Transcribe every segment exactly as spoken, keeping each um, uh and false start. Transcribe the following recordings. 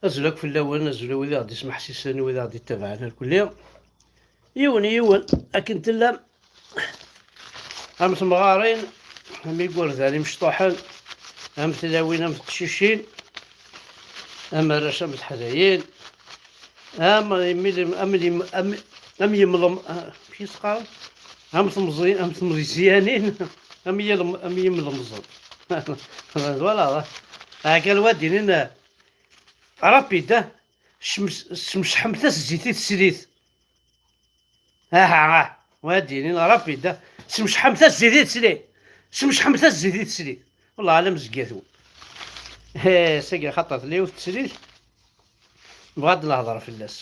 Azul akk fell-awen, azul a wid i ɣ-d-ismeḥsisen, wid i ɣ-d-ittabaɛen irkelli. Yiwen yiwen, akken tellam, am temɣarin, am igerdan imecṭuḥen, am tlawin, am teqcicin, am arrac, am teḥdayin, am imil-, am yim-, am, am yimlem-, ah, amek i s-qqaren? Am temẓi-, am tmeẓyanin, am yilem-, am yimlemẓen. Voilà, ɛakal wa d-inin, rapide, ah, smes-, smecḥemt-as zzit i teslit. Aha, ah, wa d-inin rapide, ah, smecḥemt-as zzit i teslit. Smecḥemt-as zzit i teslit. Wallah alam zgiat-wen. Eh, sagi xaṭer tella yiwet teslit. Bɣa ad nehḍer fell-as.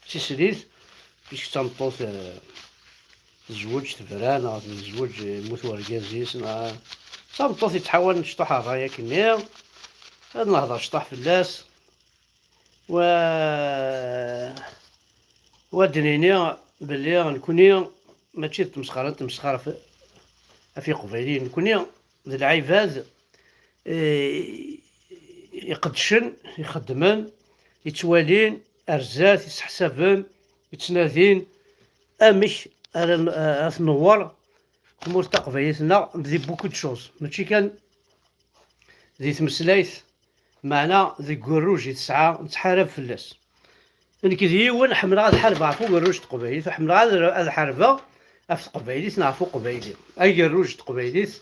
D tislit, puisque d tameṭṭut, eh, tezweǧ tebra, neɣ tezweǧ, eh, yemmut wergaz-is, neɣ d tameṭṭut yettḥawalen cṭuḥ ṛṛay akkenni. Ad nehḍer cṭuḥ fell-as. Wa, wa d-nini belli nekni mačči d tmesxara, tmesxara f-, ɣef Iqbayliyen. Nekni d lɛibad, eh, iqeddcen, ixeddmen, ittwalin ar zdat, isseḥsaben, ittnadin amek ara n-, ara tnewwer tmurt taqbaylit-nneɣ di beaucoup de choses. Mačči kan di tmeslayt, meɛna deg ugerruj i tesɛa, nettḥarab fell-as. Nekk d yiwen ḥemmleɣ ad ḥarbeɣ ɣef ugerruj n teqbaylit, ur ḥemmleɣ ad, ad ḥarbeɣ ɣef teqbaylit neɣ ɣef uqbayli. Agerruj n teqbaylit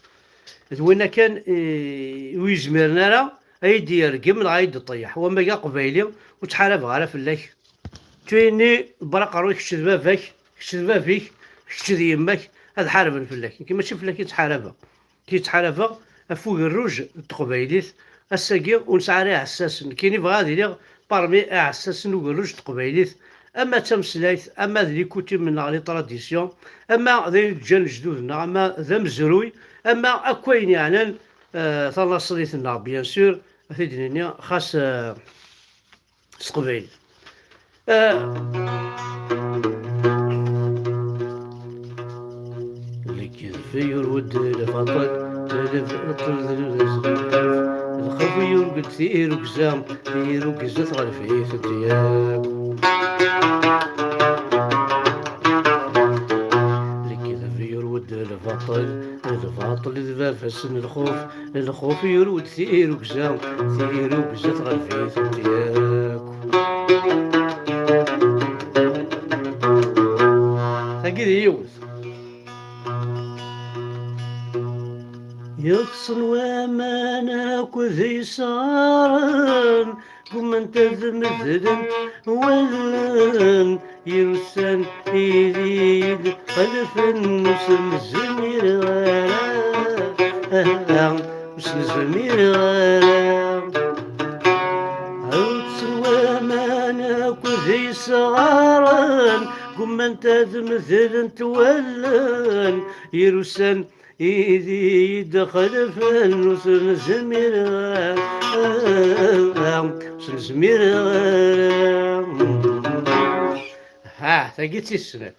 d winna kan, eh, ur yezmiren ara ad yi-d-yergem neɣ ad yi-d-iṭeyyeḥ. Wamma d aqbayli ur ttḥarabeɣ ara fell-ak. Tuyni ḍebber aqerru-k, kečč d baba-k, kečč d bab-ik, kečč d yemma-k, ad ḥarben fell-ak. Nekk mačči fell-ak i ttḥarabeɣ. Ki ttḥarabeɣ ɣef ugerruj n teqbaylit. Ass-agi ur nesɛi ara iɛessasen. Nekkini bɣiɣ ad iliɣ parmi iɛessasen n ugerruj n teqbaylit, ama d tameslayt, ama d les coutumes neɣ les traditions, ama d ayen i d-ǧǧan lejdud-nneɣ, ama d amezruy, ama akk ayen yeɛnan, eh, tanaṣlit-nneɣ, bien sûr, ad t-id-nini, xas, eh, s teqbaylit. Ah. Lekdeb yurwed lbaṭel, lbaṭel d lxuf, lxuf yurged tirugza, tirugza tɣelb-itent yakk. Lekdeb yurwed lbaṭel, lbaṭel d baba-s n lxuf, lxuf yurwed tirugza, tirugza tɣelb-itent yakk. Tagi d yiwet. Yeḍsen waman akked yesɣaren, ggumman-t ad medlen wallen, yir ussan i d-xelfen, ur sen-zmireɣ ara, ur sen-zmireɣ ara. Ɛussen waman akked yesɣaren, ggumman-t ad medlen wallen, yir ussan i d-iyi-d-xelfen, ur sen-zmireɣ ara, ur sen-zmireɣ ara. Ha, tagi d tis snat.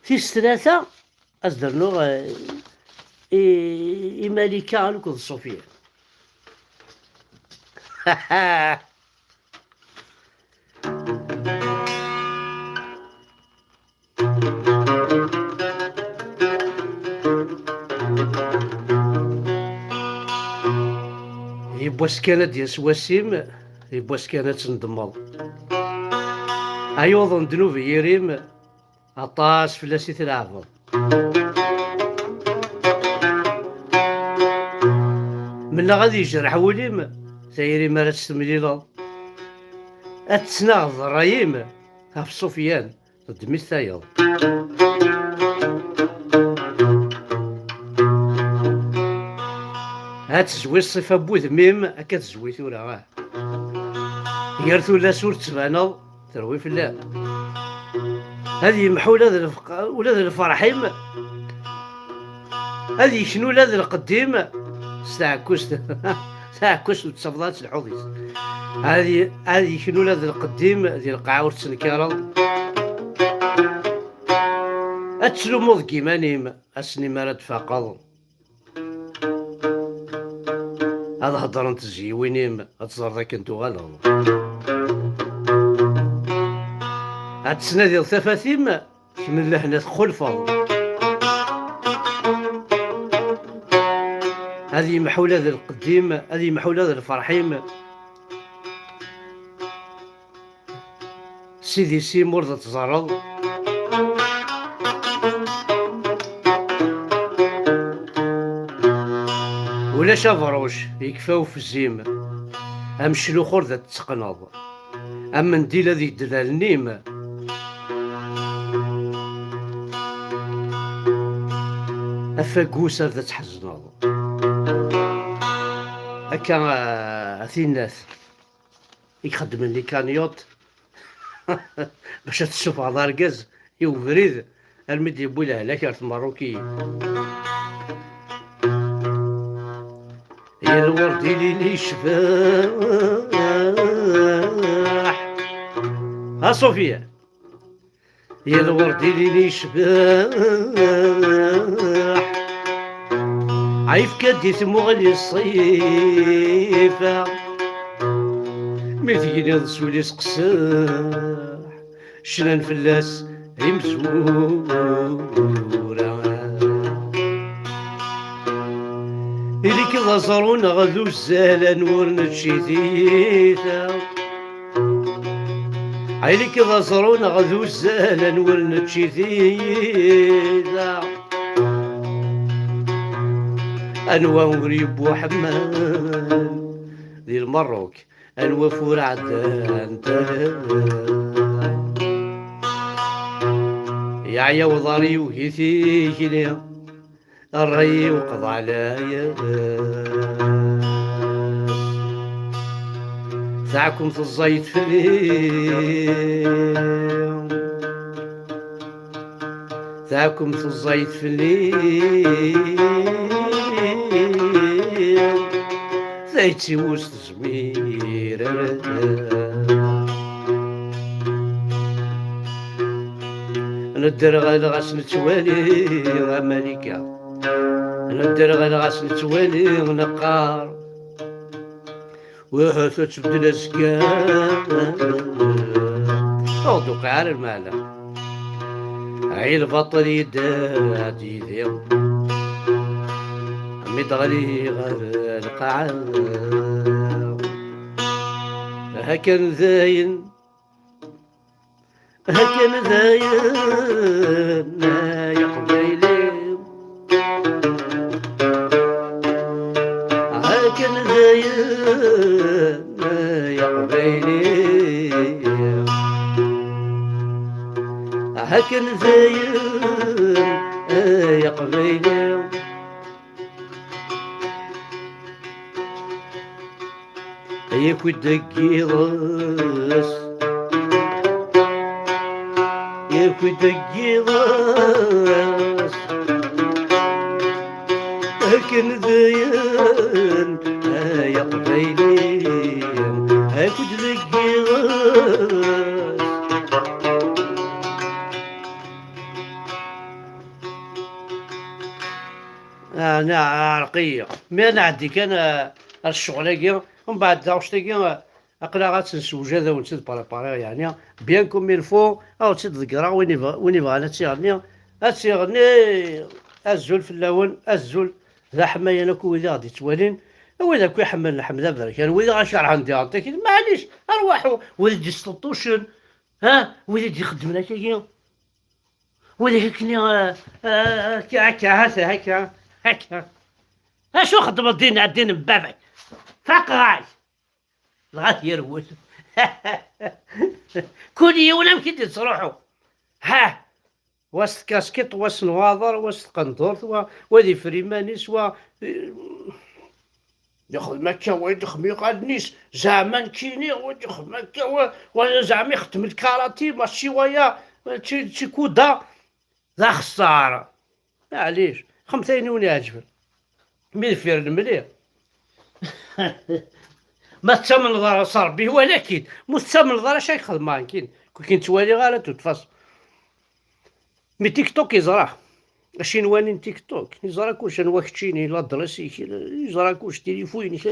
Tis tlata, ad s-d-rnuɣ, eh, i, i Malika akked Ṣufyan. Yiwwas kan ad d-yas wass-im, yiwwas kan ad tendemmeḍ. Ay uḍen ddnub yir-im, aṭas fell-as i tleɛbeḍ. Mennaɣ ad yejreḥ wul-im, tayri mi ara tt-temlileḍ. Ad tettnaɣeḍ ṛṛay-im ɣef Ṣufyan, teddem-it tayeḍ. Ad tezwi ṣṣifa n wudem-im, akka tezwi tura, ah. Gar tullas ur tettbaneḍ, terwi fell-am. Ad yemḥu ula d lfeq-, ula d lferḥ-im. Ad yeknu ula d lqedd-im s taɛekkust. Taɛekkust ur tettafeḍ ara telḥuḍ-it. Ad y-, ad yeknu ula d lqedd-im di lqaɛa ur tettenkareḍ. Ad tlummuḍ deg yiman-im ass-nni mi ara d-tfaqeḍ. Ad heddrent tezyiwin-im, ad teẓreḍ akken tuɣaleḍ. Ad tesnadiḍ tafat-im, kemm n lehna txulfeḍ. Ad yemḥu ula d lqedd-im, ad yemḥu ula d lferḥ-im. Sidi Sim ur d-tẓerreḍ. Ulac aberruc, yekfa ufzim. Ameclux ur d-tetteqqneḍ. Amendil ad yedden allen-im. Afagus ar d tḥezneḍ. Akka, a tinnat i ixeddmen les cagnottes bac ad tessufɣeḍ argaz i ubrid, armi d-yewwi lehlak ar tmerrukiyin. Yal lwerd ilin yecbeḥ. Ha Sofia. Yal lwerd ilin yecbeḥ. Yefka-d i tmuɣli ṣṣifa. Mi tegniḍ s wul-is qesseḥ, cnan fell-as imezwura. Ili-k d aẓru neɣ d uzzal, anwa ur nečči tiyita? Ili-k d aẓru neɣ d uzzal, anwa ur nečči tiyita? Anwa ur yewwi uḥemmal di Lmerruk? Anwa ur ɛeddan? Yeɛya uḍar yugi tikli, ṛṛay-iw qeḍɛen-as. Taɛkemt ẓẓayet fell-i. Taɛkemt ẓẓayet fell-i. Tayet-iw ur s-tezmir ara. Nedderɣel ɣas nettwali amalika. Nedderɣel ɣas nettwali neqqar. Wahat ad tebdel azekka. Ur d-tuqiɛ ara lmeɛna. Ɛi lbaṭel yedda-d yid-i. Mi d-ɣliɣ ɣer lqaɛa. Hakan dayen. Hakan dayen ay aqbayli. Hakan dayen ay aqbayli. Hakan dayen ay aqbayli. Yakk-d deg yiḍes. Yakk-d deg yiḍes. Akken dayen ay aqbayli. Yakk-d deg yiḍes. Ah, neɣ ɛerq-iyi. Mi ad nɛeddi kan, ah, ar ccɣel-agi, mbeɛd taɣect-agi, ah, aql-aɣ ad tt-nsewjad, ad wen-tt-id-prepariɣ, yeɛni, bien comme il faut, ad wen-tt-id-ḍeggreɣ, win ibɣ-, win ibɣan ad tt-iɣenni, ad tt-iɣenni. Azul fell-awen, azul d aḥmayan akk wid i ɣ-d-ittwalin, a wid akk iḥemmlen Ḥmed Aberkan, wid i ɣ-ikerhen diɣen takit, maɛlic, arwaḥu, wid i d-isteṭṭucen, ha, wid i d-ixeddmen akkagi. Wid akkenni, ah, ah, akka, akka, hata, akka, akka. Acu xeddmeḍ din, a ddin n baba-k? Faqeɣ-ak. Dɣa yerwel. Kul yiwen amek i d-yettruḥu. Ha! Wa s tkaskiṭ, wa s nwaḍer, wa s tqendurt, wa, wa d ifer iman-is, wa, yexdem akka, wa yexdem iɣallen-is, zeɛma nekkini, wa yexdem akka, wa, wa zeɛma ixeddem lkarati, mačči waya, mačči d tikuda. D axeṣṣar. Maɛlic, xemt ayen i wen-iɛeǧben. Mi deffir lemli. Ma tettamneḍ ara s Ṛebbi, walakin, ma ur tettamneḍ ara, acu ay xedmeɣ nekkini? Kul kin ttwaliɣ ara, de toute façon. Mi TikTok yeẓra. Acinwani n TikTok, yeẓra kullec, anwa keččini, ladres-ik, yeẓra kullec, tilifu-inek,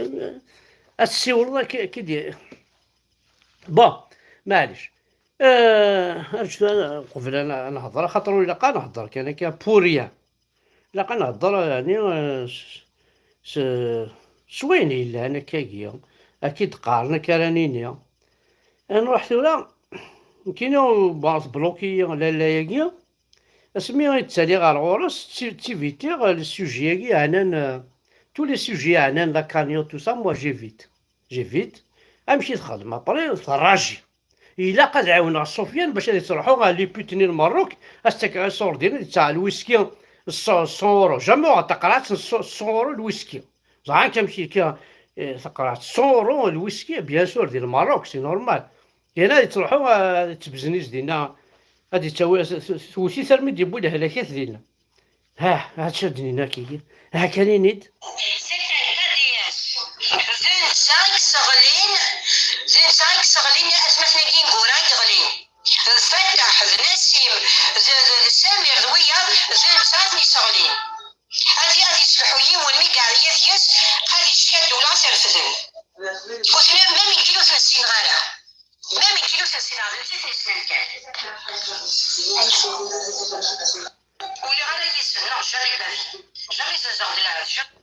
ad tessiwleḍ akka, akka di-, bon, maɛlic. Eh, rǧut, eh, qbel ad n-, ad nehḍer, axaṭer ur ilaq ad nehḍer kan akka, pour rien. Ilaq ad nehḍer, yeɛni, eh, s, s, s wayen yellan akkagi, akka i d-qqaren, akka ara nini. Ad nruḥ tura, nekkini, bon, tbluki-yi lalla-agi, asmi i ttaliɣ ɣer ɣur-s, ttivitiɣ le sujet-agi yeɛnan, euh, tous les sujets yeɛnan la cagnotte, tout ça, moi, j'évite. J'évite. Amek i txedem? Après, terraji. Ilaq ad ɛiwneɣ Sofiane bac ad yettruḥu ɣer les putes-nni n Lmerruk, ad s-ttakeɣ iṣurdiyen, ad yettaɣ lwiski s cent euros. Jamais uɣeɣ taqerɛet n cent euros lwiski. Ẓran kan amek akka, eh, taqerɛet cent euros lwiski, bien sûr, di Lmerruk, c'est normal. Yerna ad yettruḥu, eh, ad yettbezniz dinna, ad yettawi, t-, t-, tewwet-it armi d-yewwi lehlakat dinna. Ha, ha, d acu ad d-nini akkagi? Ha, kan ini-d. D netta i yesseɣlin, d netta i yesseɣlin atmaten-agi ineggura i yeɣlin. D Fattaḥ, d Nasim, d, d, d Samir, d wiyaḍ, d netta i ten-yesseɣlin. Ad, ad yesselḥu yiwen mi yeɛya deg-s, ad yecka ddula ad t-refden. Ur ten-, même nekk ur ten-ssineɣ ara. Même nekk ur ten-ssineɣ, d netta i ten-yessnen kan. Ur liɣ ara yis-sen, non, jamais de la vie. Jamais zenzeɣ d lɛebd, jamais.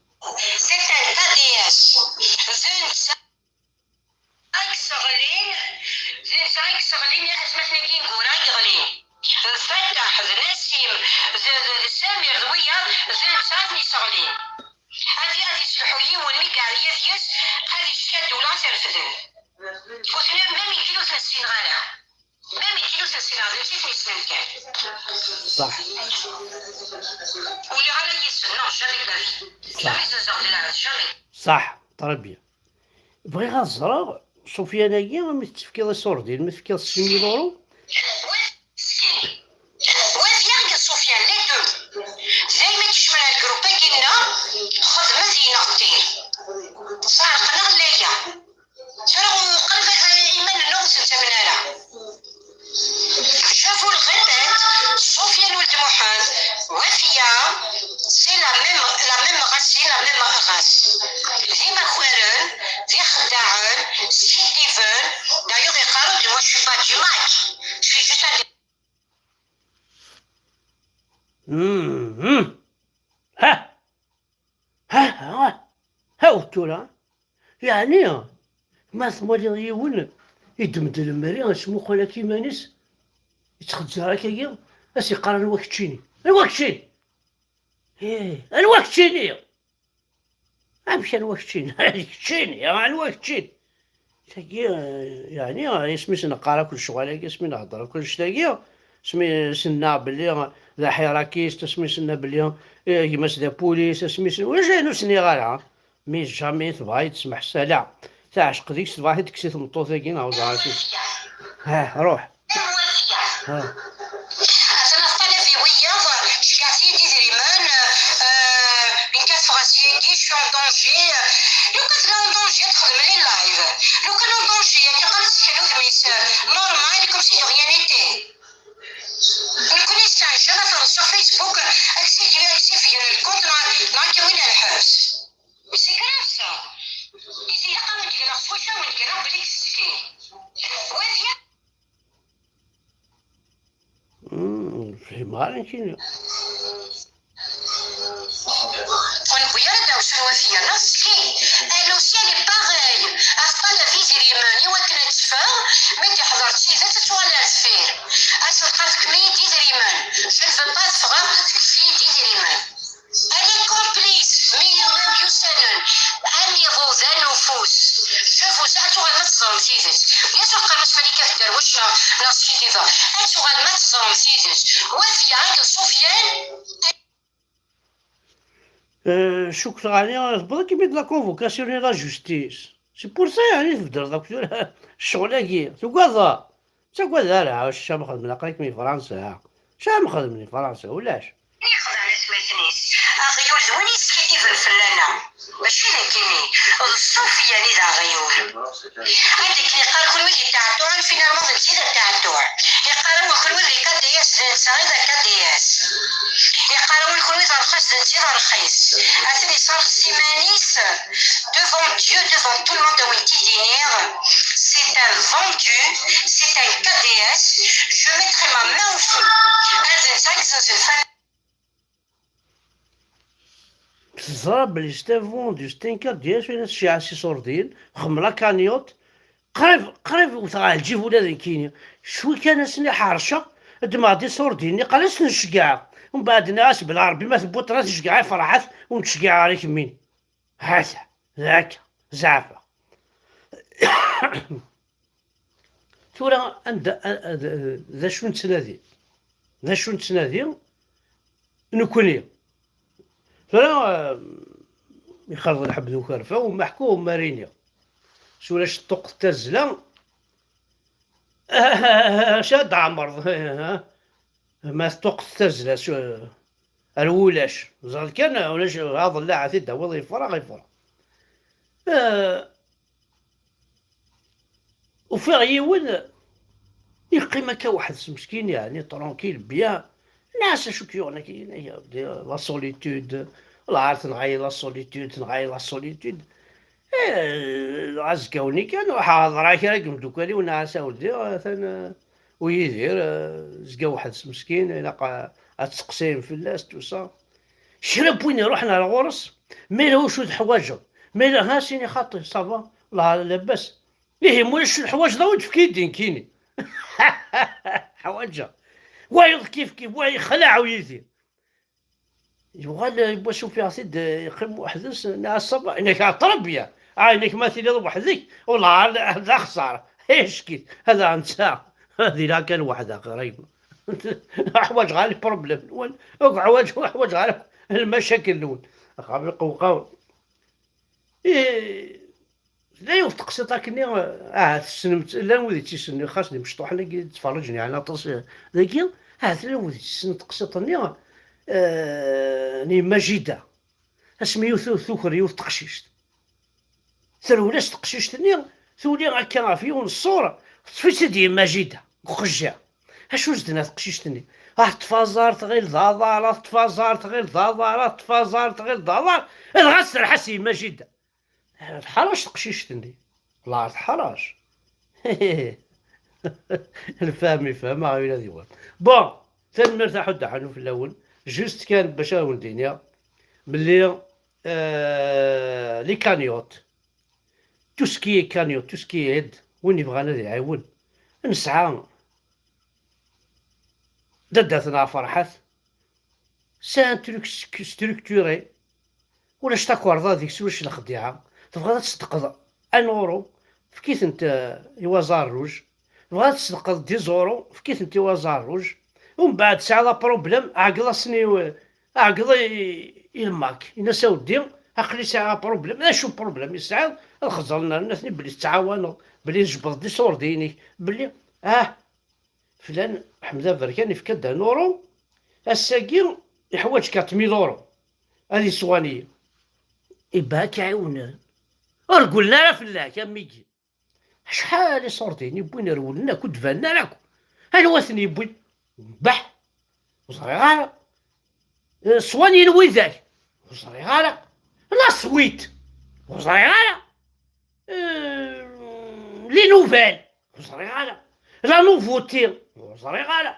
C'est un A D S. D netta ay yesseɣlin, d netta ay yesseɣlin atmaten-agi ineggura i yeɣlin. D Fattaḥ, d Nasim, d, d, d Samir, d wiyaḍ, d netta ay ten-yesseɣlin. Ad, ad yesselḥu yiwen mi yeɛya deg-s, ad yecka ddula ad t-refden. Ur ten-, même nekk ur ten-ssineɣ ara. Même nekk ur ten-ssineɣ, d netta i ten-yessnen kan. صح. Ur liɣ ara yis-sen, non, jamais de la vie. صح. Jamais zenzeɣ d lɛebd, jamais. صح، très bien. Bɣiɣ ad ẓreɣ Sufyan-agi, mi t-tefkiḍ iṣurdiyen, mi tefkiḍ six mille euros. Wafya akked Sufyan, les deux. Dayma kecmen ar grupp-agi-nneɣ, xedmen deg-neɣ ṭṭir. Sɛerqen-aɣ laya. Tura qrib, eh, iman-nneɣ ur ten-ttamen ara. Je vous le répète, Sofiane Ould Mohamed, Wafia, c'est la même, la même racine, la même race. D imakaren, d ixeddaɛen, skiddiben. D'ailleurs, iqqaren-d, moi, je suis pas du Mac. Je suis juste un... Mhm. Ha! Ha, ha, ha, tura. Yeɛni, ma twaliḍ yiwen iddem-d lemri, yesmuqul akk iman-is, yettxezzir akkagi, ad s-yeqqar: "Anwa keččini? Anwa keččini? Ih, anwa keččini? Amek anwa keččini? Keččini, anwa keččini?" Tagi, eh, yeɛni, eh, isem-is neqqar akk lecɣal-agi, asmi nehder akk annect-agi, asmi s-nna belli d aḥirakist, asmi s-nna belli, eh, gma-s d apulis, asmi s-, ulac ayen ur s-nniɣ ara. Mi jamais tebɣa ad tesmeḥs ala. Teɛceq deg-s, tebɣa ad t-id-tekkes i tmeṭṭut-agi, neɣ ur ẓriɣ acu. Ha, ruḥ. Ha. Atan aṭṭalab i wiyaḍ, ceggɛet-iyi-d idrimen, euh, nekk ad ffɣeɣ syagi, je suis en danger. Lukan tella en danger, ad texdem les live. Lukan en danger, ad tuɣal ad tessen udem-is, euh, normal, comme si de rien n'était. Nekkni, c'est un jeune, ad teɣreḍ sur Facebook, ad k-ssifgen, ad k-ssifgen lkunt, neɣ, neɣ ad k-awin ar lḥebs. Mais c'est grave, ça. Ilaq ad wen-d-gneɣ s wacu ad wen-d-gneɣ belli tessekin. Wafya. Hmm, ur fhimeɣ ara nekkini. Ur newwi ara ddeɛwessu n Wafya, neɣ teskin. Elle aussi, elle est pareille. Aṭṭalab idrimen i wakken ad teffeɣ, mi d-iḥḍer d tidet, ad tuɣal ar deffir. Ad tewqer, fkem-iyi-d idrimen. Je ne veux pas ffɣeɣ, tekkes-iyi-d idrimen. Elle est complice, mi, mi myussanen, amiɣu d anufus. Jafus, ad tuɣalem ad teẓrem tidet. Bien sûr, qqaren-as Malika tedderwec neɣ, neɣ skiddibeɣ. Ad tuɣalem ad teẓrem tidet. Wafya akked Sufyan. Euh, cukkeɣ ɛni tewweḍ akken-id la convocation i la justice. C'est pour ça, yeɛni, tbeddleḍ akk tura ccɣel-agi. Tugadeḍ? Ttagad ara, acu am xedmen aql-ikem i Fransa? Acu am xedmen i Fransa? Ulac. Ixdeɛ atmaten-is. Aɣyul d win yeskiddiben fell-aneɣ. Mačči d nekkini, d Ṣṣufiya i d aɣyul. Ad akken iqqar kunwi d iṭaɛṭuɛen, finalement d netta i d aṭaɛṭuɛ. Iqqar-awen kunwi d les K D S, d netta i d K D S. Iqqar-awen kunwi d arxis, d netta i d arxis. Atan yesserxes iman-is devant Dieu, devant tout le monde, a wen-t-id-iniɣ. C'est un vendu, c'est un K D S. Je mettrai ma main au feu. Ad netta i yeẓẓazen fan- Teẓra belli c'est un vendu, c'est un K D S, win tceyyeɛ s iṣurdiyen, xdem la cagnotte, qrib, qrib wteɣ ɣer lǧib ula d nekkini. Cwi kan ass-nni ḥerceɣ, ddmeɣ-d iṣurdiyen-nni, qal ad ten-ceggɛeɣ. Mbeɛd nniɣ-as belɛerbi ma tewwiḍ-ten ad t-ceggɛeɣ i ferḥat, ur n-ttceggɛeɣ ara kemmini. Hata, d akka, zeɛfeɣ. Tura anda, a- a- d acu nettnadi? D acu nettnadi nekkni? Tura, eh, ixerḍ lḥeb d ukerfa, u maḥku u marini. S ulac ṭṭuqqet tazzla, acu ad d-ɛemreḍ? Ma teṭṭuqqet tazzla s- ar wulac. Ẓer kan, ulac, aḍellaɛ ad t-id-tawiḍ yefreɣ, yefreɣ. Eh, Ufiɣ yiwen yeqqim akka weḥd-s meskin, yeɛni tranquille, bien. Nniɣ-as acu k-yuɣen akka, yenna-yi la solitude, lɛar tenɣa-yi la solitude, tenɣa-yi la solitude. Eh, azekka-nni kan ruḥeɣ hedreɣ kra deg imeddukal-iw, nniɣ-as a weddi, atan, eh, u Yidir, eh, zga weḥd-s meskin, ilaq, eh, ad testeqsayem fell-as, tout ça. Kra n win iruḥen ar ɣur-s, ma yella wacu teḥwaǧeḍ, ma yella ha sini xaṭi, ça va, la, labas. Ihi, ma ulac teḥwaǧeḍ, awi-d efk-iyi-d nekkini. Ḥwaǧeɣ. Wayeḍ kif kif, wa yexleɛ u Yidir. Yuɣal, eh, yiwwas ufiɣ-t-id, eh, yeqqim weḥd-s, nniɣ-as ça va, inek ɛeṭṭreb ya. Ah, inek ma tiliḍ weḥd-k, wellah, d axeṣṣar. Ickit, hada netta, ad iliɣ kan weḥd-eɣ, qrib. Ḥwaǧeɣ ara les problèmes-nwen, ur ḥwaǧeɣ, ur ḥwaǧeɣ ara lmacakil-nwen. Axxam iqewqaw. Ih, tella yiwet teqsiṭ akkenni, ahat tessnem-tt, llan wid i tt-yessnen, xas d imecṭuḥen-agi i d-ttferriǧen, yeɛni aṭas, eh, dagi, ahat llan wid i tt-yessnen teqsiṭ-nni, eh, n yemma Jida. Asmi yiwet tu- tuker yiwet teqcict. Trewel-as teqcict-nni, tuli akka ɣef yiwen ṣṣur, teṭṭef-itt-id yemma Jida, deg uqejjiṛ. Acu s-d-tenna teqcict-nni? Ah, teṭṭef aẓar, tɣil d aḍar, ah, teṭṭef aẓar, tɣil d aḍar, ah, teṭṭef aẓar, tɣil d aḍar, dɣa tserreḥ-as i yemma Jida. Teḥṛec teqcict-nni. Lɛar teḥṛec. Lfahem ifhem, aɣyul ad iwhem. Bon, tanemmirt a Ḥud Ḥanuf fell-awen. Juste kan bac ad wen-d-iniɣ belli, euh, les cagnottes, tout ce qui est cagnotte, tout ce qui est aide, win yebɣan ad iɛiwen, nesɛa dadda-tneɣ Ferḥat, c'est un truc stru- structuré. Ulac takerḍa deg-s, ulac lexdiɛa. Tebɣiḍ ad tṣeddqeḍ un euro, efk-itent, euh, i Wazar Rouge. Tebɣiḍ ad tṣeddqeḍ dix euros, efk-itent i Wazar Rouge. Umbeɛd tesɛiḍ aproblème, ɛeggeḍ-asen i, ɛeggeḍ i, i lmak. Ini-as a weddi, aql-i sɛiɣ aproblème. D acu problème i tesɛiḍ? Ad xeẓren ar atni belli tettɛawaneḍ, belli tjebdeḍ-d iṣurdiyen-ik, belli, ah, flan Ḥmed Aberkan yefka-d un euro, ass-agi yeḥwaǧ quatre mille euros ad yeswani. Iba ad k-ɛiwnen. Ur rewwlen ara fell-ak, a migi. Acḥal iṣurdiyen i wwin rewlen akk, ur d-banen ara akk. Anwa ten-yewwin? Beḥ! Ur ẓriɣ ara. Eh, swanin widak? Ur ẓriɣ ara. La suite? Ur ẓriɣ ara. Eh, les nouvelles? Ur ẓriɣ ara. La nouveauté? Ur ẓriɣ ara.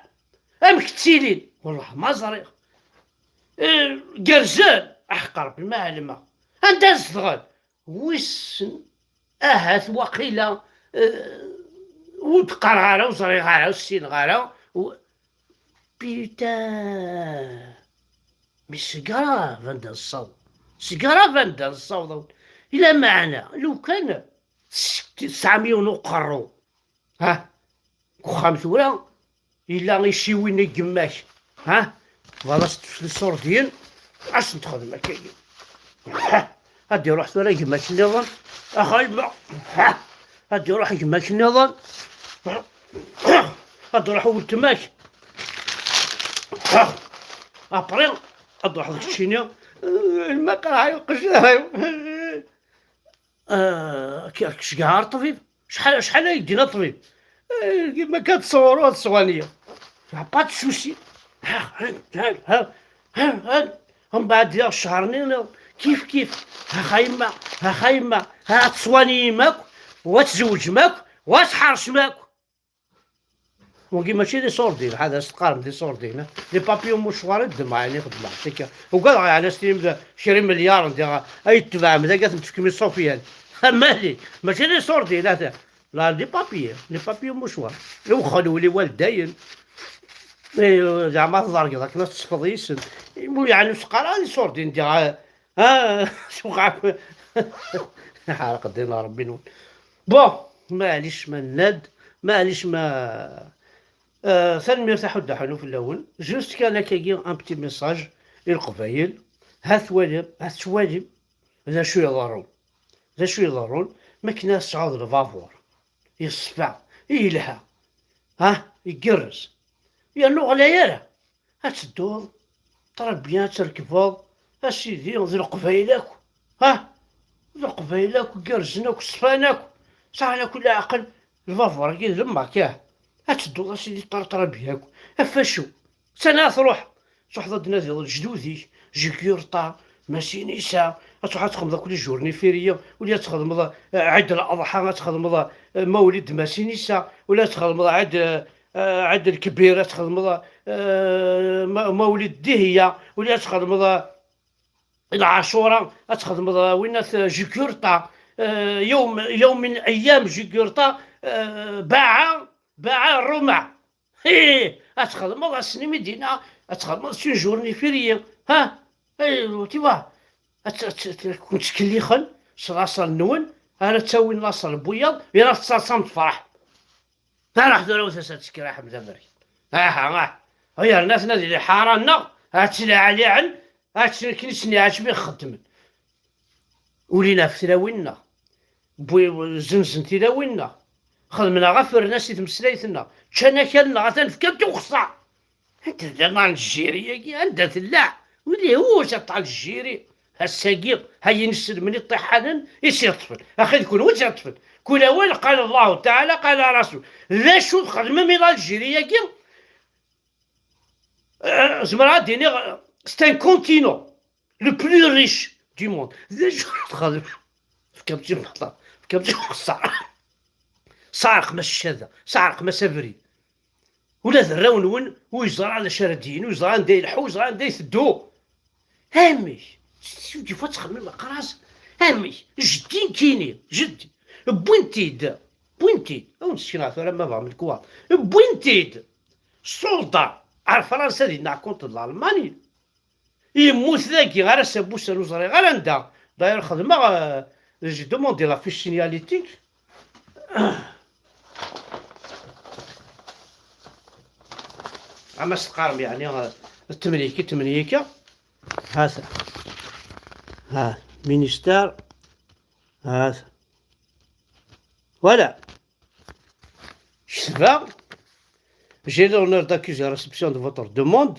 Amek ttilin? Wellah ma ẓriɣ. Eh, gerrzen? Aḥeqq Rebbi ma ɛelmeɣ. Anda zedɣen? Wissen, ahat waqila, eh, ur d-qqareɣ ara, ur ẓriɣ ara, ur ssineɣ ara. U- Putain! Mais c'est grave anda nessaweḍ. C'est grave anda nessaweḍ. Lameɛna, lukan tesɛam yiwen uqerru, ha, deg uxxam tura, yella iciwi-nni n yemma-k, ha? Tebɣiḍ ad s-tefsiḍ iṣurdiyen, ad sen-texdem akka. Ha! Ad d-iruḥ tura gma-k nniḍen, ax a yemma, ha! Ad d-iruḥ gma-k nniḍen, ad d-iruḥ weltma-k, ha! Après, ad d-ruḥeḍ keččini, Ma qerḥeɣ lqecc. Ah, k-, k-, ceggeɛ ar ṭṭbib. Acḥal, acḥal ay yeddin a ṭṭbib? Eh, ma kan tesɣuru ad swanyeɣ. Pas de souci. Ha, ha, ha, ha, ha, ha. Mbeɛd diɣ ccher-nni, kif kif. Ax a yemma, ax a yemma, ha ad teswani yemma akk, wa tzewǧem akk, wa tḥercem akk. Wagi mačči d iṣurdiyen, ḥader s teqqarem d iṣurdiyen, ha? Di papiyu mucwar i ddmeɣ, ɛni xeddmeɣ-tt akka. Ugadeɣ yeɛni ad s-tinim d kra imelyaren diɣ ay tebɛem dagi ad ten-tefkem i Ṣufyan. Amali, mačči d iṣurdiyen, ata. La, di papiyu, di papiyu mucwar. Iwexxel wul-iw dayen. Eh, zeɛma tḍergeḍ akken ad tesfeḍ yis-sen. Imu yeɛni ur s-qqar ara d iṣurdiyen diɣ, ah, s uxxam. Ḥerq ddin n Ṛebbi-nwen. Bon, maɛlic ma nenna-d, maɛlic ma, euh, tanemmirt a Ḥuddu Ḥanuf fell-awen. Juste kan akkagi un petit message i Leqbayel. Ha twalim, ha tettwalim d acu iḍerrun. D acu iḍerrun? Makken ad tesɛuḍ lbabur yeṣfa, yelha, ha, igerrez, yernu ɣlay ara. Ad tedduḍ, très bien, ad trekbeḍ, a sidi, d Leqbayel akk, ha? D Leqbayel akk, gerrzen akk, ṣfan akk, sɛan akk leɛqel, lbabur-agi d lemmak, ah? Ad tedduḍ, a sidi, très, très bien akk. Ɣef acu? Sani ad truḥ? Truḥeḍ ad d-nadiḍ lejdud-ik, Jugurṭa, Masinisa, ad truḥeḍ ad txedmeḍ akk les jours n férié, wala ad txedmeḍ, eh, Ɛid Laḍḥa, ad txedmeḍ, eh, Mawlid Masinisa, wala ad txedmeḍ Ɛid, eh, Ɛid Lkbir, ad txedmeḍ, eh, Ma-, Mawlid Dihiya, wala ad txedmeḍ, eh, Lɛacura, ad txedmeḍ, eh, winna t-, Jugurṭa, eh, yawm, yawm min ayyam Jugurṭa, eh, Baɛa, Baɛa Ṛuma. Hi, ad txedmeḍ ass-nni mi d-yenna, ad txedmeḍ s une journée fériée, ha? Eh, tu vois, ad t-, ad t-, ad ken-ttkellixen s laṣel-nwen, ara ttawin laṣel n wiyaḍ, yerna tettaḍsam tefreḥ. Ara ḥdur awet-as ad tekker a Ḥmed Amerk. Aha, ah. Yerna atna di lḥara-nneɣ, ad ttlaɛliɛen, ad tt-, akken i sen-iɛǧeb i xeddmen. Ulin ɣef tlawin-nneɣ, wwi-, zzenzen tilawin-nneɣ, xedmen-aɣ afernay i tmeslayt-nneɣ, ččan akal-nneɣ, atan fkan-t i uxeṣṣar. Anda tella Algérie-agi? Anda tella? Wili hu cette Algérie? Ass-agi, ha inselmen iṭiḥanen i s-yeṭṭfen. Axi d kunwi i s-yeṭṭfen. Kul awal, qal Allahu Taɛala, qal Rasul. D acu txedmem i l'Algérie-agi? Eh, zemreɣ ad d-iniɣ, c'est un continent le plus riche du monde. D acu txedmem? Fkem-tt i lmeḥḍer, fkem-tt i uxeṣṣar. Sɛerqem-as ccada, sɛerqem-as abrid. Ula d arraw-nwen, ur yeẓra d acu ara d-yini, ur yeẓra anda ileḥḥu, ur yeẓra anda iteddu. Amek? Des fois ttxemmim aqras. Amek? Jeddi nekkini, jeddi. Wwin-t-id, wwin-t-id. Ad wen-sekneɣ tura ma bɣam lekwaɣ. Wwin-t-id. Ṣṣulḍa ar Fransa dinna contre l'Allemagne. Yemmut dagi, ar ass-a n wussan ur ẓriɣ ara anda. D'ailleurs, xedmeɣ, euh, j'ai demandé la fiche signalétique. Ama s-teqqarem, yeɛni, euh, temliki, temliki. Hata. Ha, ministère. Hata. Voilà. Ktbeɣ. J'ai l'honneur d'accuser la réception de votre demande,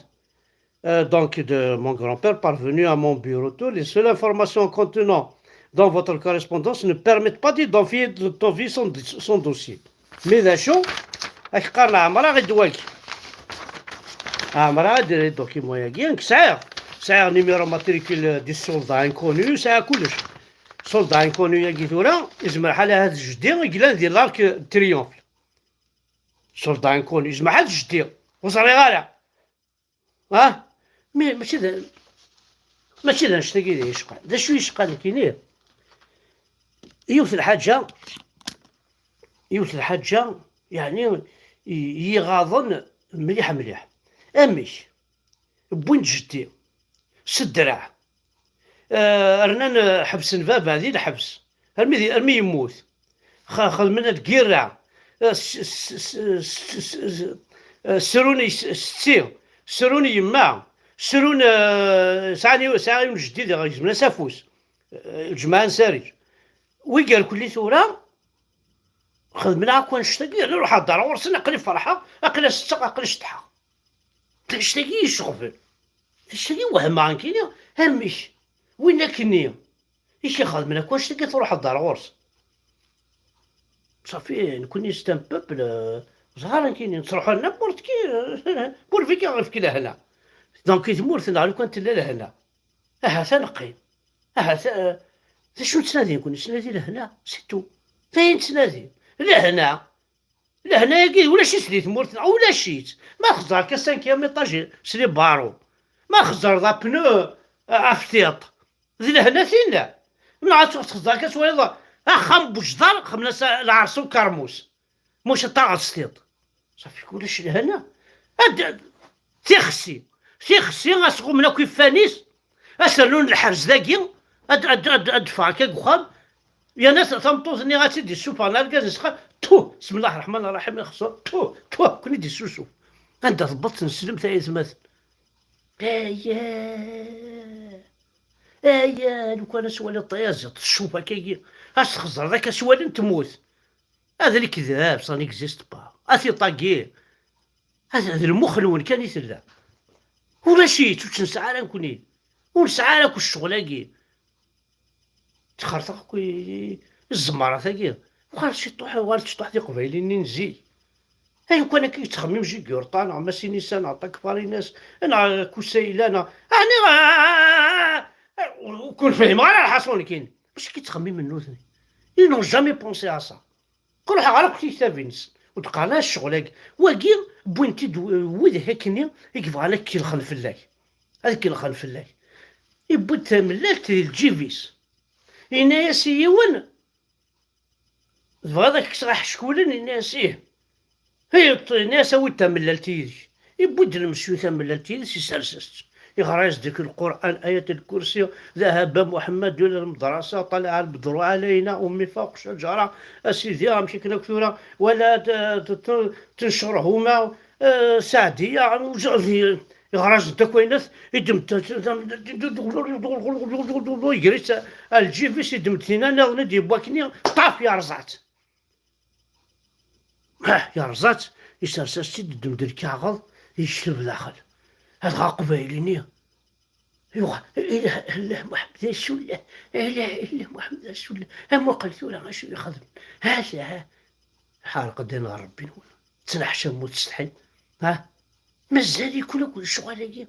euh, donc de mon grand-père, parvenue à mon bureau. Toutes les seules informations contenant dans votre correspondance ne permettent pas d'identifier, d'identifier son, son dossier. Mais d acu? Ad k-qqaren ɛemreɣ-d wagi. Ɛemreɣ-d les documents-agi, nekk sɛiɣ. Sɛiɣ numéro matricule du soldat inconnu, sɛiɣ kullec. Soldat inconnu-agi tura, yezmer ḥala ahat d jeddi i yellan di l'Arc de Triomphe. Soldat inconnu, yezmer ḥala d jeddi. Ur ẓriɣ ara. Ah, mais mačči d, mačči d annect-agi i yi-yecqan. D acu i yi-yecqan nekkini? Yiwet n lḥaǧa, yiwet n lḥaǧa, yeɛni, i, i yi-iɣaḍen mliḥ mliḥ. Amek? Wwin-d jeddi s ddreɛ. Eh, rnan, eh, ḥebsen baba di lḥebs. Armi di, armi yemmut. Xa-, xedmen lgirra. Eh, s-, s-, s-, s-, s-, eh, srun i s-, setti. Srun yemma. Srun, eh, sɛan yiw-, sɛiɣ yiwen jeddi diɣ gezmen-as afus. Eh, lǧemɛa n Sarij. Wi irkelli tura, xedmen akk annect-agi, yerna ruḥeɣ-d ar ɣur-sen, aql-i ferḥeɣ, aql-i setteɣ, aql-i ceṭṭḥeɣ. D annect-agi i yi-iceɣben. D annect-agi wehmeɣ nekkini, Amek? Win akkenni i k-ixedmen akk annect-agi, truḥeḍ-d ar ɣur-s. Safi, nekkni c'est un peuple, euh, ẓer nekkini nettruḥu n'importe qui, euh, pourvu kan ɣef lehna. Donc i tmurt-nneɣ lukan tella lehna, ahat ad neqqim. Ahat, euh, d acu nettnadi nekkni? Nettnadi lehna, c'est tout. D ayen nettnadi. Lehna. Lehna-agi ulac-itt di tmurt-nneɣ, ulac-itt. Ma txeẓẓreḍ akka cinquième étage s les barreaux, ma txeẓẓreḍ apneu, euh, ɣef tiṭ, d lehna tinna. Neɣ ad txeẓẓreḍ akka twaliḍ axxam n wejḍar, xemla-s lɛerṣ ukermus, muc ad taɣeḍ s tiṭ. Safi ulac lehna. Ad, ad, tixsi, tixsi, asɣumen akk iffan-is, ad s-rnun lḥerz dagi, ad, ad, ad, ad d-ffeɣ akka deg uxxam. Yerna tameṭṭut-nni ad tt-id-issufɣen argaz-is, xa-, tuh, bismillah ṛṛeḥman ṛṛaḥim, ixṣer, tuh, tuh, ken-id-issusuf. Anda tewweḍ tneslemt ay atmaten? Aya, aya, lukan ad twaliḍ tayaziḍt teccup akkagi, ad s-txeẓẓreḍ akka s wallen temmut. Ah, d lekdeb, ça n'existe pas. A tiṭ-agi, ah, d lmux-nwen kan i tella. Ulac-itt, ur tt-nesɛi ara nekkni. Ur nesɛi ara akk ccɣel-agi. Ttxerṭeɣ akk i, i tzemrat-agi. Uɣal ciṭuḥ, uɣal ciṭuḥ d iqbayliyen-nni n zik. Ay, lukan akka yettxemmim Jigurṭa, neɣ Masinisa, neɣ Takfarinas, neɣ Kusayla, neɣ, ɛni, ur ken-fhimeɣ ara lḥaṣun nekkini. Mačči akka yettxemmimen nutni. Ils n'ont jamais pensé à ça. Ur ruḥeɣ ara akk tiktabin-nsen. Ur d-qqaren ara ccɣel-agi. Wagi, wwin-t-id w-, widak akkenni i yebɣan ad kellxen fell-ak. Ad kellxen fell-ak. Yewwi-d tamellalt di lǧib-is. Yenna-yas i yiwen, tebɣiḍ ad k-kkseɣ aḥeckulen? Yenna-yas ih. Hi, yenna-yas awi-d tamellalt yid-k. Yewwi-d lemsyu tamellalt yid-s, isers-as-tt. Iɣra-yas deg Lqur'an, ayat lkursi, ذهب محمد إلى المدرسة، طلع البدر علينا، أمي فوق شجرة، a sidi, amek akken akk tura, ولا ت-، ت-، ت-، تنشرهما، آه، سعدية، iɣra-as-d akk ayen, iddem-d, yegri-tt ar lǧib-is, iddem-d tinna nniḍen i d-yewwi akkenni, ṭaf, yerẓa-tt. Ah, yerẓa-tt, isers-as-tt-id, iddem-d lkaɣeḍ, yekteb daxel. Adɣa aqbayli-nni, yuɣ, ilah, ilah Muḥemmed Rasulullah, ilah, ilah Muḥemmed Rasulullah. Amuqel tura acu yexdem. Hata, ḥerqed-d ɣer Rebbi-nwen. Ttneḥcam ur tsetḥim. Ha? Mazal-iken akk lecɣal-agi?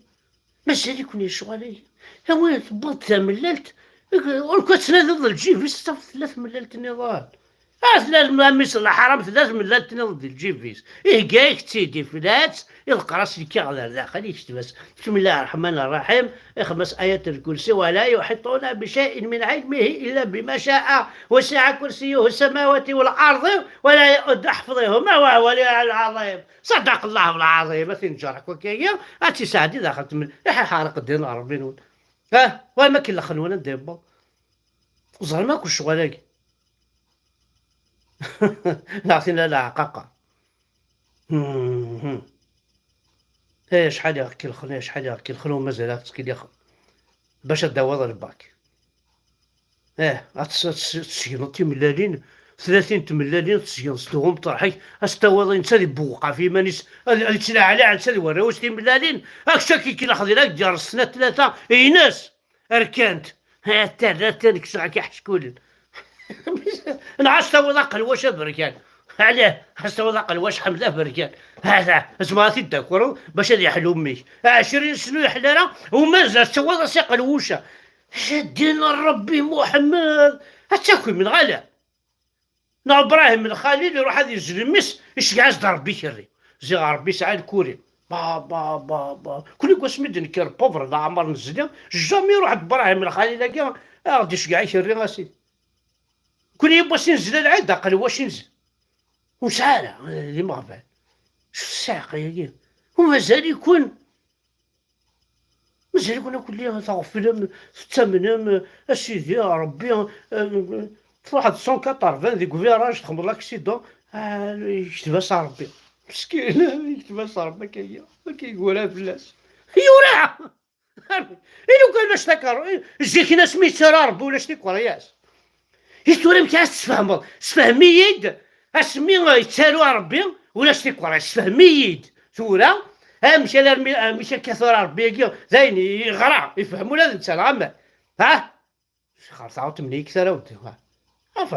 Mazal-iken lecɣal-agi? Awi, tewweḍ tamellalt, ur ken-, ad tnadiḍ lǧib-is, tafeḍ tella temellalt nniḍen. Ah, tella lmam-is leḥram, tella temellalt nniḍen di lǧib-is. Ihegga-yak-tt-id, ifla-tt, iḍeqqer-as lkaɣeḍ ar daxel, yekteb-as, بسم الله الرحمن الرحيم, ixem-as ayat lkursi, ولا يحيطون بشيء من علمه إلا بما شاء، وسع كرسيه السماوات والأرض، ولا يؤود حفظهما وهو العلي العظيم. صدق الله العظيم. A tin ǧǧar akk akka-agi, ad tt-isɛeddi daxel tmen-, iḥ-, iḥerq ddin n Ṛebbi-nwen. Ha? Wa ma k-ilex-nwen anda yewweḍ? Ẓrem akk ccɣel-agi. Neɣ tin ala ɛqaqa. Mhm. Eh, acḥal i ɣ-kelxen, eh, acḥal i ɣ-kelxen, u mazal ad ɣ-ttkellixen. Bac ad d-tawiḍ lbak. Eh, ad ts-, ad ts-, ad tsegneḍ timellalin, tlatin tmellalin, ad tsegneḍ s tɣum ṭerḥ-ik, ad s-tawiḍ netta ad ibewweq ɣef yiman-is, ad, ad yettlaɛliɛ netta d warraw-is timellalin, akk cak ikellex di la guerre snat tlata, ines, rkant, ha, terra, terra, kkseɣ-ak iḥeckulen. Neɣ ad s-tawiḍ aqelwac aberkan. Ɛla, ad s-tawiḍ aqelwac ḥmed aberkan. Hada, tzemreḍ ad t-id-takreḍ bac ad yeḥlu mmi-k. Ɛecrin snu yeḥla ara, u mazal tettawiḍ-as iqelwuca. Ddin n Ṛebbi Muḥemmed. Ad takim, neɣ ala? Neɣ Ibrahim Lxalil iruḥ ad yezzel mmi-s, iceggeɛ-as-d Ṛebbi ikerri. Ziɣ Ṛebbi yesɛa lkuri. Ba, ba, ba, ba. Kul wasmi d-nekker pauvre d aɛmar nezli, jamais iruḥ-d Ibrahim Lxalil-agi, ad ɣ-d-iceggeɛ ikerri, a sidi. Kul yiwwas i nezla lɛid, aqelwac i nezla. Ur nesɛi ara, eh, d imeɣban. Ccet ssiɛqa-agi. U mazal-iken, mazal-iken akk lli tɣeflem, tettamnem, eh, a sidi Ṛebbi, eh, truḥeḍ cent quatre-vingts deg virage, txedmeḍ l'accident, ah, yekteb-as Ṛebbi. Meskin, yekteb-as Ṛebbi akka-agi, akka yura fell-as. Yura! I lukan ulac takeṛ-, zik-in asmi yettara Ṛebbi ulac tikerruyas. I tura amek ara s-tesfehmeḍ? Sfehm-iyi-d asmi yettaru Ṛebbi ulac tikerruyas. Sfehm-iyi-d tura Ha, mec alarmi, ah, mec akka tura Rebbi-agi, d ayen yeɣra, yefhem ula d netta, neɣ ama? Ha? Xerṣaɣ ur temlik ara wadda. Afa,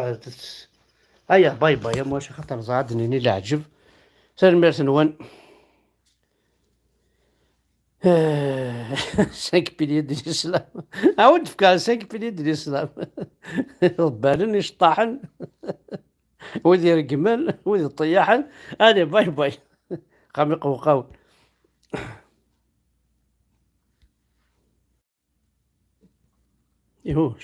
aya, bye bye, am wacu xaṭer ẓra ad d-nini leɛǧeb. Tanemmirt-nwen. Cinq piliers de l'islam. Awi-d fkan cinq piliers de l'islam. Ḍebbalen, iceṭṭaḥen, wid iregmen, wid iṭeyyḥen. Allez, bye bye. Qam iqewqawen. Ihu,